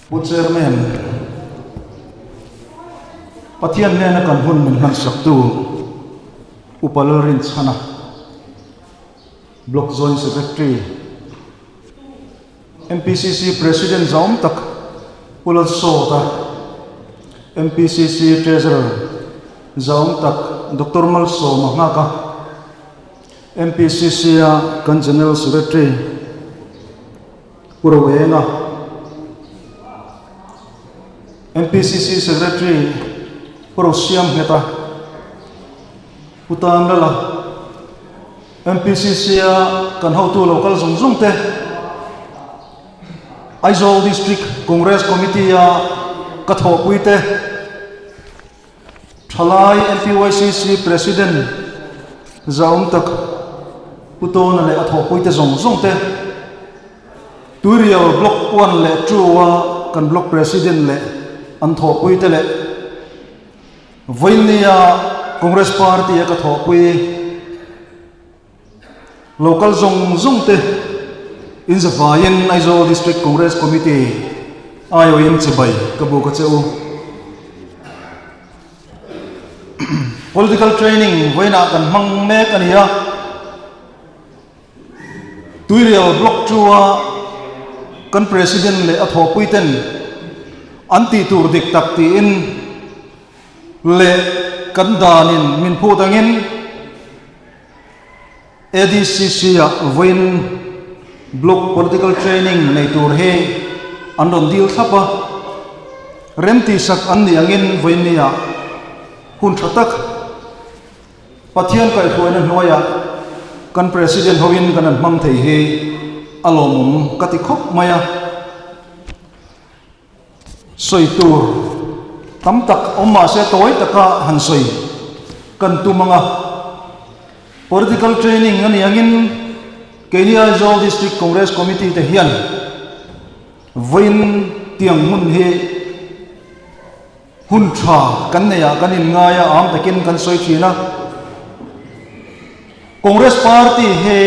Pu Chairman, Pathian hnena kan hun min hmansaktu Upa Lalrinchhana, Block Joint Secretary, MPCC President zaum tak Pu Lalsawta, MPCC Treasurer zaum tak Doctor Malsawma Nghaka, MPCC-a kan General Secretary Pu Roenga, MPCC Secretary Pu Rosiamngheta, Pu Tanlala, MPCC-a kan hotu lo kal zawng zawng te, Aizawl District Congress Committee-a ka thawhpui te, Thalai MPYCC President zahawm tak Pu Tawna leh a thawhpui te zawng zawng te, Tuirial Block 1 leh 2-a kan Block President leh an thawhpui te leh Vawinia Congress Party-a ka thawhpui Local zawng zawng te in zavaiin Aizawl District Congress Committee aiawhin chibai ka buk a che u. Political training vawiinah kan hmang mek a ni a. Tuirial Block 2 a kan President leh a thawhpui ten an tih tur dik tak tiin leh kan danin min phut angin ADCC-ah vawiin Block Political Training nei tur hi an rawn dil thlap a, remtihsak an nih angin vawiin nia hun tha tak Pathian kaihhruaina hnuaiah kan President hoin kan han hmang thei hi a lawmawm ka ti khawp mai a. Sawi tur tam tak awm mahse tawi taka han sawi kan tum ang a. Political training a nih angin keini Aizawl District Congress Committee te hian vawiin tiang hmun hi hun tha kan neih ah kan inngai a, am takin kan sawi thin a. Congress Party hi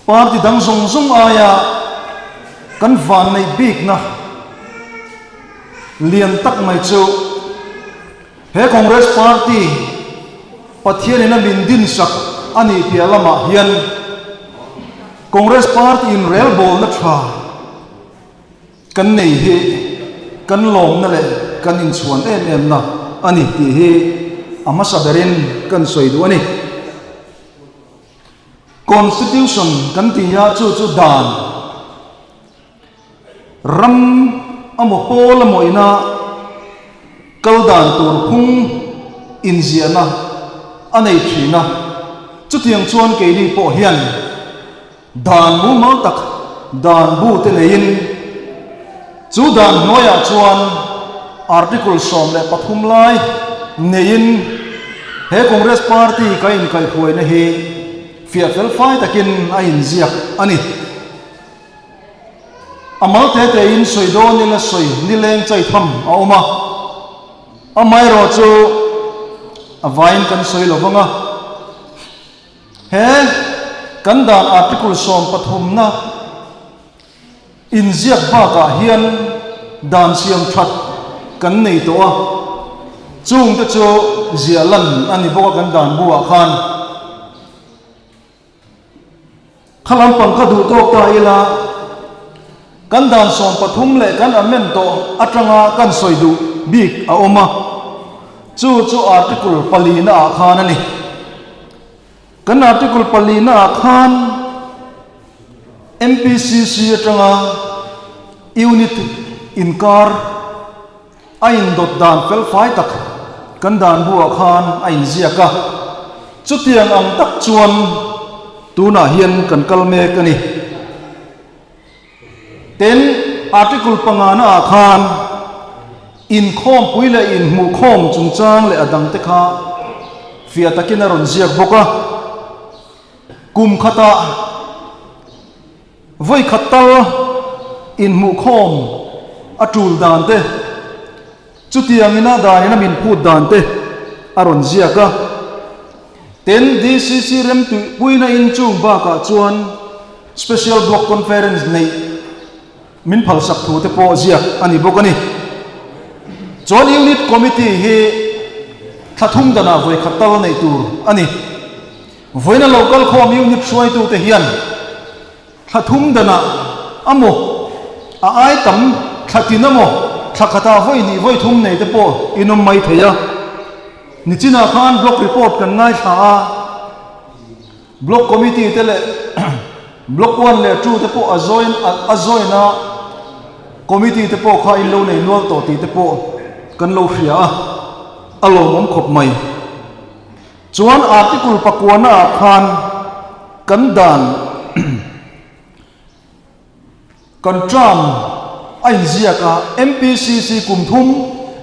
Party dang zawng zawng aia kan vanneih bikna lian tak mai chu he Congress Party Pathianin a min dinsak a nih piah lamah hian Congress Party inrelbawlna tha kan nei hi kan lawmna leh kan inchhuan em em na a ni tih hi a hmasa berin kan sawi duh a ni. Constitution kan ti a, chu chu dan ram amaw pawl amaw ina kal dan tur phung inziahna a nei thin a, chutiang chuan keini pawh hian dan mumal tak dan bu te neiin chu dan hnuaiah chuan Article 13 lai neiin he Congress Party ka inkaihhruaina hi fiah fel fai takin a inziak a ni. A mal te tein sawi dawn ila sawi nileng chai tham a awm a, amaherawhchu a vaiin kan sawi lo vang a. He kan dan Article 13 na Inziak bakah hian dan siam that kan nei tawh a, chungte chu ziah lan a ni bawk a kan dan buah khan. Kha lampang ka duh tawk ta ila, kan dan 13 leh kan amend tawh atanga kan sawi duh bik a awm a, chu chu article palina ah khan a ni. Kan article palina ah khan MPCC atanga unit inkar a indawt dan fel fai tak kan dan buah khan a inziak a, chutiang ang tak chuan tunah hian kan kal mek a ni. Tin, article pangana ah khan inkhawmpui leh inhmuhkhawm chungchang leh a dangte kha fiah takin a rawn ziak bawk a. Kum khatah vawi khat tal inhmuhkhawm a tul dan te, chutiangin a danin a min phut dan te a rawn ziak a. Tin, DCC remtuihpuina inchung bakah chuan Special Block Conference neih min phalsak thu te pawh ziak a ni bawk a ni. Chuan Unit Committee hi thla thum danah vawi khat tal neih tur a ni. Vawiina lo kal khawm unit hruaitute hian thla thum danah a maw, a ai tam thla tin a maw, thla khatah vawi hnih vawi thum nei te pawh in awm mai thei a. Nichinah khan block report kan ngaithla a, block committee te leh block one leh two te pawh a join a join a, committee te pawh kha in lo nei nual tawh tih te pawh kan lo hria a, a lawmawm khawp mai. Chuan article pakuana ah khan kan dan kan term a inziak a, MPCC kum thum,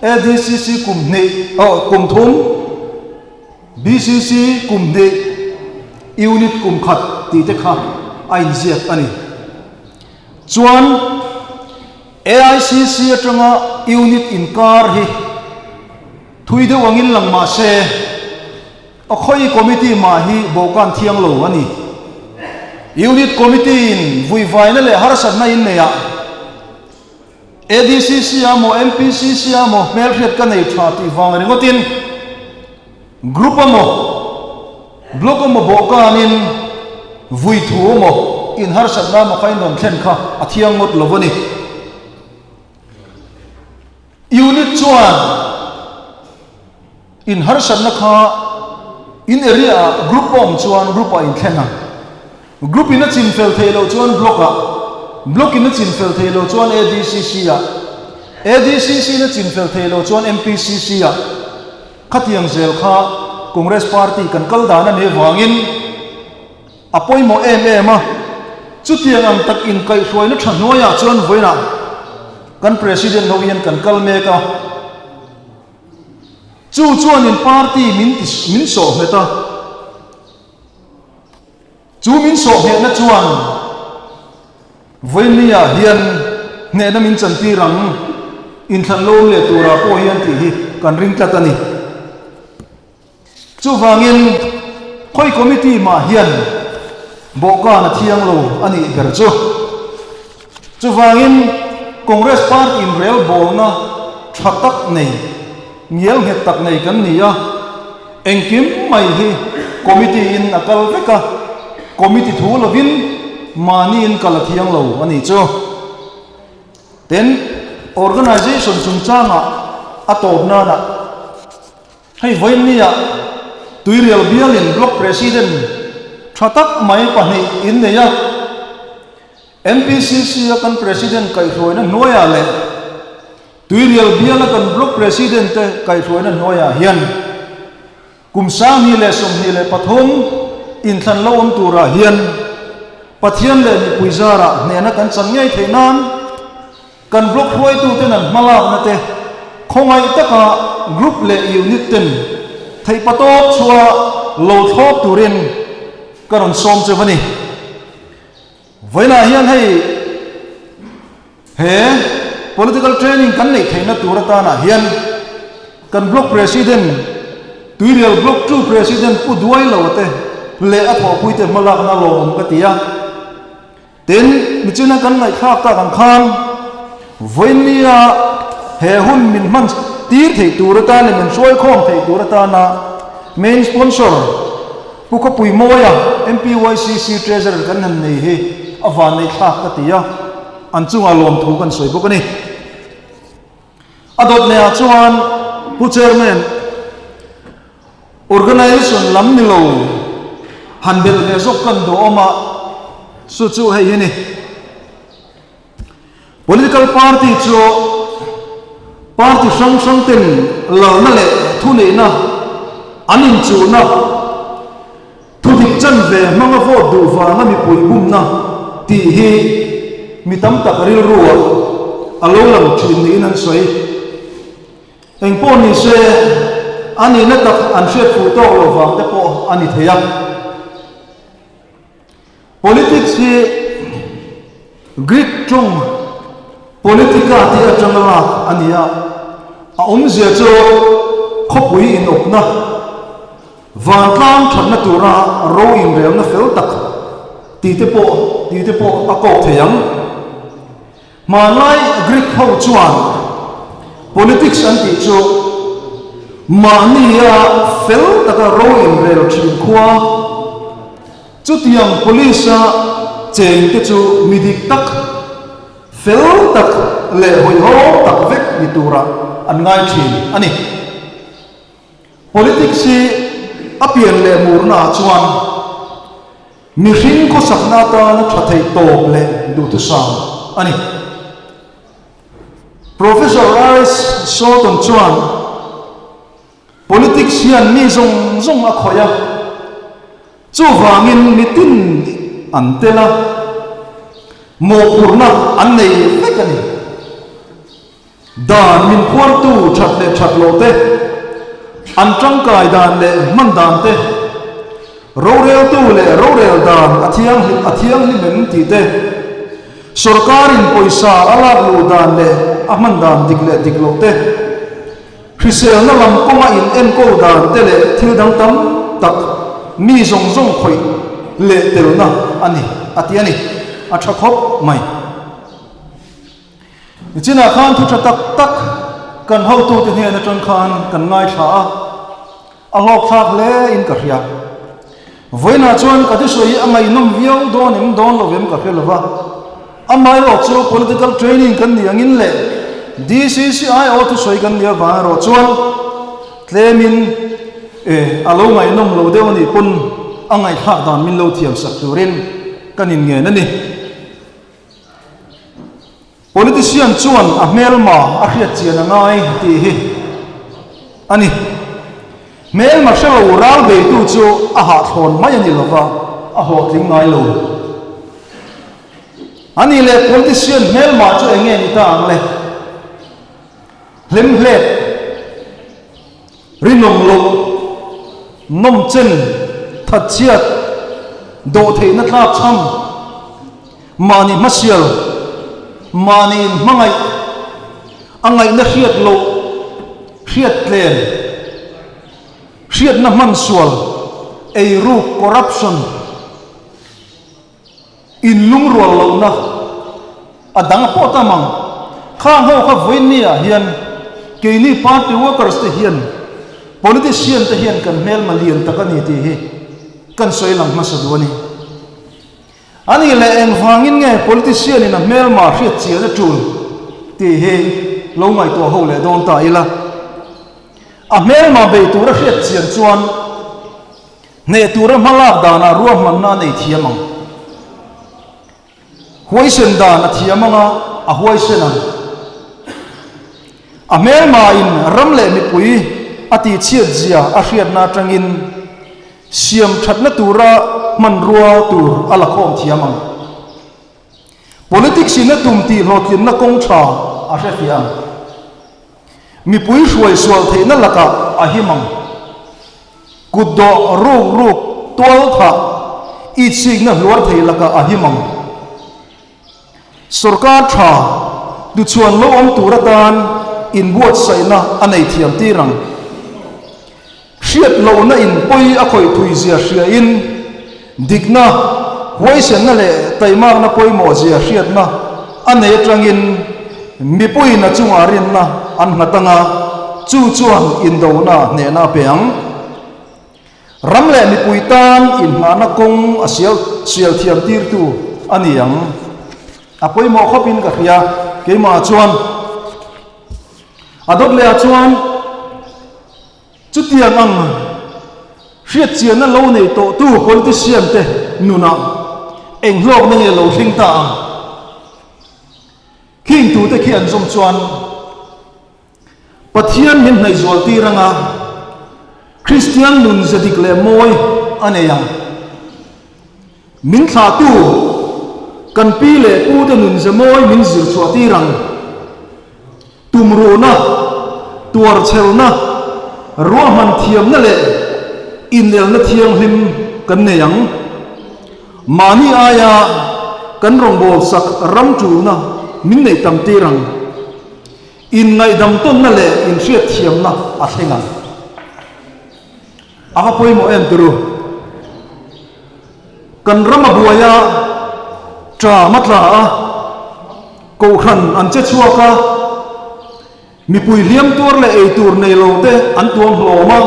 ADCC kum hnih oh kum thum, BCC kum hnih, Unit kum khat tih te kha a inziak a ni. Chuan AICC atanga Unit inkar hi Thui deuh angin lang mah se, a khawi committee mah hi bawhkan thiang lo a ni. Unit committee in vuivaina leh harsatna in nei ah ADCC ah maw MPCC ah maw hmelhriat ka nei tha tih vang ringawtin group a maw block a maw bawhkanin vui thu maw in harsatna maw kha in rawn thlen kha a thiang ngawt lo a ni. Unit chuan in harsatna kha in area ah group a awm chuan group ah in thlen a, group in a chin fel theih loh chuan block ah, block in a chin fel theih loh chuan ADCC ah, ADCC in a chin fel theih loh chuan MPCC ah, khatiang zel kha Congress party kan kal dan a nih avangin, A pawimawh em em a, chutiang ang tak inkaihhruaina tha hnuaiah chuan vawiinah kan President ho hian kan kal mek a, chu chuanin party min ti min sawh nghet a, chu min sawh nghehna chuan vawiinniah hian hnehna min chantir ang, inthlan lo leh turah pawh hian tih hi kan ring tlat a ni. Chuvangin, khawi committee mah hian bawhkan a thiang lo a nih ber chu. Chuvangin, Congress party in relbawlna tha tak nei, ngial nghet tak nei kan ni a, engkim mai hi committee in a kal vek a, committee thu lovin mahni in kal a thiang lo a nih chu. Tin, organisation chungchangah a tawp nana. Hei vawiinnia Tuirial bialin Block President tha tak mai pahnih in nei a, MPCC a kan President kaihhruaina hnuaiah leh Tuirial biala kan Block President te kaihhruaina hnuaiah hian kum 2023 inthlan lo awm turah hian Pathian leh mipui zarah hnehna kan chan ngei theih nan Kan block hruaituten an hmalakna te khawngaih taka group leh unit ten theihpatawp chhuah lo thlawp turin ka rawn sawm cheu a ni. Vawiinah hian hei he political training kan neih theihna tur atanah hian kan block president Tuirial Block ii President Pu Duailo te leh a thawhpuite hmalakna lawmawm ka ti a. Tin, michina kan ngaihthlak tak ang khan vawiinnia he hun min hman tir theih tur atan leh min hruaikhawm theih tur atana main sponsor Pu Khawpui Mawia MPYCC Treasurer kan han nei hi a vanneihthlak ka ti a, an chungah lawmthu kan sawi bawk a ni. A dawt lehah chuan Pu Chairman, Organisation lam ni lo han belh ve zawk kan duhawm a, chu chu hei hi ni. Political party chu party hrang hrang ten lalna leh thuneihna an inchuhna, thudik chanve hmanga vote duh vanga mipui bumna tih hi mi tam tak rilruah a lo lang thin niin an sawi. Eng pawh ni se, a nihna tak an hriat fuh tawk lo vang te pawh a ni thei a. Politics hi Greek tawng politika tih atanga lak a ni a, a awmzia chu khawpui inawpna, vantlang thatna tura ro inrelna fel tak tih te pawh tih te pawh a kawk thei ang. Hmanlai Greek ho chuan politics an tih chu mahnia fel taka ro inrel thin khua, chutiang police-a chengte chu mi dik tak, fel tak leh hawihhawm tak vek ni turah an ngai thin a ni. Politics hi a pian leh murnaah chuan mihring khawsakna atana tha theih tawp leh duhthusam a ni. Professor Rice Sawton chuan Politics hian mi zawng zawng a khawih a, chuvangin mitin an tel a, mawhphurhna an nei vek a ni. Dan min phuartu that leh that loh te, an tangkai dan leh hman dan te, roreltu leh rorel dan a thianghlim a thianghlim em tih te, sawrkarin pawisa a lak luh dan leh a hman dan dik leh dik loh te, hriselna lam kawnga in enkawl dan te leh thil dang tam tak mi zawng zawng khawih leh telna a ni a ti a ni. A tha khawp mai. Nichinah khan thu tha tak tak kan hotute hnen atang khan kan ngaithla a, a hlawkthlak hle in ka hria. Vawiinah chuan ka thusawi hi a ngaihnawm viau dawn em dawn lo em ka hre lova, amaherawh chu political training kan nih angin leh DCCIO thusawi kan nih avang erawh chuan tlemin e a lo ngaihnawm lo deuh a nih pawn a ngaihthlak dan min lo thiamsak turin kan inngen a ni. Politician chuan a hmelma a hriat chian a ngai tih hi a ni. Hmelma hre lo ral beitu chu a hahthlawn mai a ni lova, a hlawhtling ngai lo. A nih leh politician hmelma chu eng nge ni ta ang le? Hlemhlet, rinawm loh, nawmchen, thatchhiat, dawhtheihna tlakchham, mahni hmasial, mahni inhmangaih, a ngaihna hriat loh, hriat tlem, hriatna hmansual, eiruk, corruption, Inlungrual lohna a dang a pawh tam ang. Khang ho kha vawiinni ah hian keini party workers te hian politician te hian kan hmelma lian tak a ni tih hi kan sawi lang hmasa duh a ni. A nih leh engvangin nge politician in a hmelma hriat chian a tul tih hi lo ngaihtuah ho leh dawn ta ila. A hmelma bei tura hriat chian chuan Hneh tura hmalak danah ruahmanna a nei thiam ang. Huaisen dan a thiam anga a huaisen ang. A hmelmain ram leh mipui a tihchhiat zia a hriatna atangin siam thatna tura hmanrua tur a la khawm thiam ang. Politics in a tum tih hlawhtlinna kawng tha a hrefiah ang. Mipui hruai sual theihna lakah a him ang. Kut dawh ruk ruk tual thah itsikna hluar thei lakah a him ang. Sorkar tha tuchhuan lo awm tur atan inbuatsaihna a nei thiam tir ang. Hriat lohna in pawi a khawih thui zia hria in dikna, huaisenna leh taimakna pawimawh zia hriatna a nei atangin mipuiin a chungah rinna an nghat anga chu chuan indona hnehna a pe ang. Ram leh mipui tan inngahna kawng a sial sial thiam tirtu a ni ang. A pawimawh khawpin ka hria keimah chuan a dawt lehah chuan. Chutiang ang hriatchianna lo nei tawhtu politician te nunah eng hlawkna nge lo thleng ta ang? Khing tute khi an zawm chuan Pathian min hnaihzual tir anga Kristian nun ze dik leh mawi a nei ang. Min thlahtu kan pi leh pute nun ze mawi min zir chhuah tir ang. Tumruhna, tuarchhelna, ruahman thiamna leh inelna thianghlim kan nei ang. Mahni aia kan rawngbâwl sak ram ṭulna min neih tam tir ang. Inngaihdam tawnna leh inhriatthiamna a thleng ang. A va pawimawh em turu. Kan ram a buai a, ṭam a tla a. Kohhran an che chhuak a, mipui hliam tuar leh ei tur nei lo te an tuam hlawm a,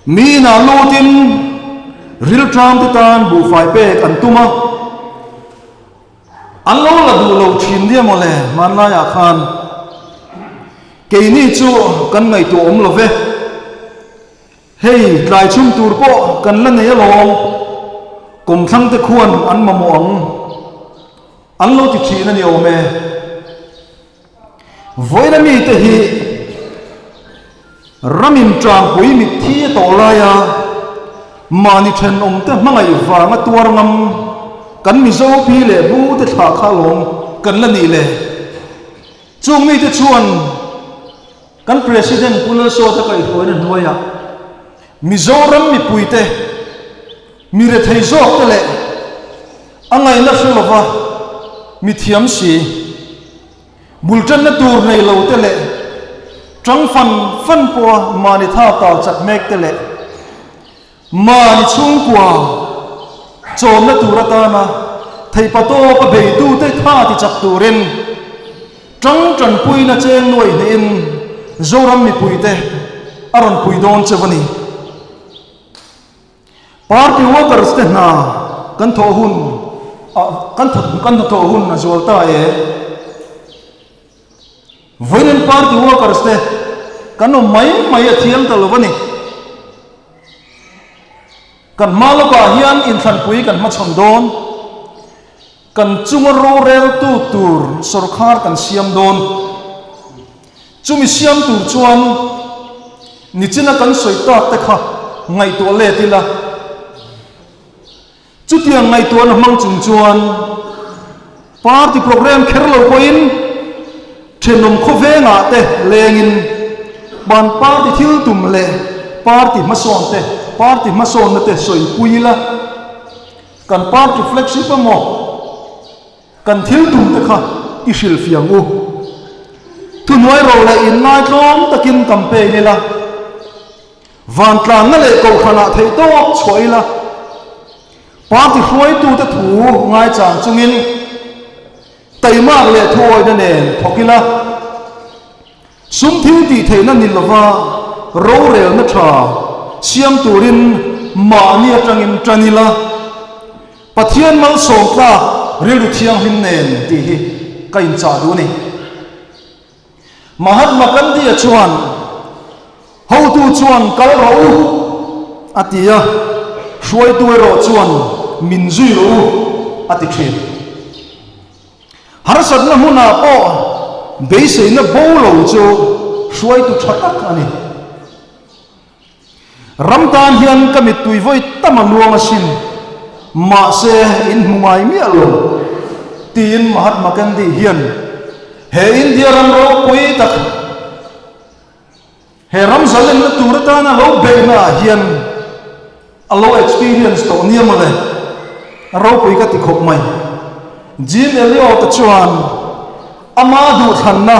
mi inah lutin rilṭam te tan buhfai pek an tum a, an lo la duh lo ṭhin nia mawle hmanlaiah khan keini chu kan ngaihtuah awm lo ve. Hei, tlai chhung tur pawh kan la nei alawm, kawmthlang te khuan an mamawh ang an lo ti thin a ni awm e. Vawiina mite hi ramin tangpui mitthi a tawh laia mahni thenawmte hmangaih vanga tuar ngam kan Mizo pi leh bu te thlah kha alawm kan la nih le. Chung mite chuan Kan President Pu Lalsawta kaihhruaina hnuaiah Mizoram mipuite, mi rethei zawkte leh a ngaihna hre lova mi thiam si, bul tanna tur nei lote leh tang fan fan pawha mahni tha tal chak mekte leh Mahni chhungkua chawmna tur atana theihpatawp a beitute tha ti chak turin tang tanpuina cheng nuai hnihin Zoram mipuite a rawn pui dawn cheu a ni. Party workers te hna kan thawh hun kan hnathawh hun a zual ta e. Vawiin party workers te kan awm mai mai a thiam ta lo a ni. Kan hma lawkah hian inthlanpui kan hmachhawn dawn. Kan chunga roreltu tur sawrkhar kan siam dawn. Chumi siam tur chuan nichina kan sawi tak te kha ngaihtuah let ila. Chutiang ngaihtuahna hmang chung chuan party programme kher lo pawhin thenawm khawvengah te lengin ban party thil tum leh party hmasawn te, party hmasawnna te sawipui ila, kan party flagship emaw kan thil tum te kha i hrilhfiah ang u. Thuhnuai ro leh inngaitlawm takin campaign ila. Vantlangna leh kohhranah theihtawp chhuah ila, party hruaitute thu ngaichang chungin taimak leh thuawihna nen thawk ila, sum thil tih theihna ni lova rorelna tha siam turin mahni atangin tan ila, Pathian malsawm tlak rilru thianghlim nen tih hi ka inchah duh a ni. Mahatma Gandhi-a chuan, Hotu chuan kal rawh u, a ti a, hruaitu erawh chuan min zui rawh u, a ti thin. Harsatna hmunah pawh beiseina bo lo chu hruaitu tha tak a ni. Ram tan hian ka mittui vawi tam a luang asin, mahse in hmu ngai miah lo, tiin Mahatma Gandhi hian he India ram ropui tak, he ram zalenna tur atana lo beihna ah hian a lo experience tawh nia mawle, a ropui ka ti khawp mai. Jim Elliot-a chuan ama duhthlanna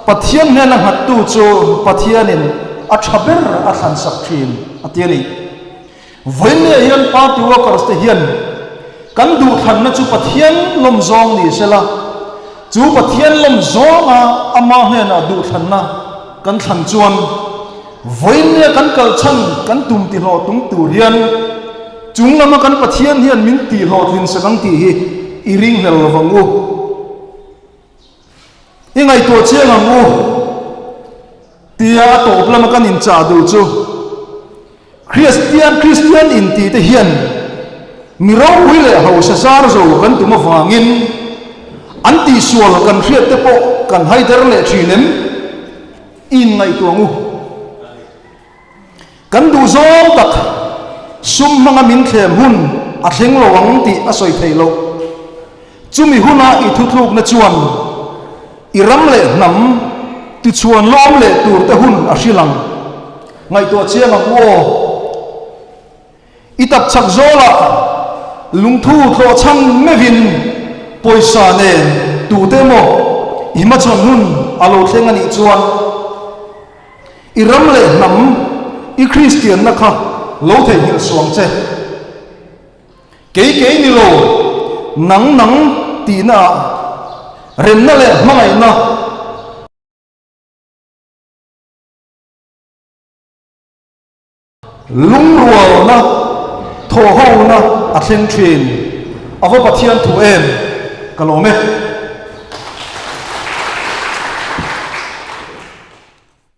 Pathian hnena nghattu chu Pathianin a tha ber a thlansak thin a ti a ni. Vawiinniah hian party workers te hian kan duhthlanna chu Pathian lawm zawng ni sela, chu Pathian lawm zawnga ama hnena duhthlanna kan thlan chuan Vawiinnia kan kal chhan kan tum tihlawh tum tur hian chung lama kan Pathian hian min tihhlawhtlin sak ang tih hi i ringhlel lo vang u. I ngaihtuah chiang ang u tia a tawp lama kan inchah duh chu Kristian Kristian intih te hian mi ropui leh hausa zar zo kan tum avangin an tihsual kan hriat te pawh kan haider leh thin em? I inngaihtuah ang u. Kan duh zawng tak sum hmanga min thlem hun a thleng lo ang tih a sawi theih loh. Chumi huna i thutlukna chuan i ram leh hnam tichhuan lawm leh turte hun a hrilh ang. Ngaihtuah chiang ang u aw. I tapchhak zawlah lungthu tlawh chhan meuhin pawisa nen tute emaw i hmachhawn hun a lo thleng a nih chuan i ram leh hnam i Kristianna kha lo theihnghilh suang che. Kei kei ni lo, nang nang tihna ah. Remna leh hmangaihna. Lungrualna, thawhhona a thleng thin. A va Pathian thu em? Ka lawm e.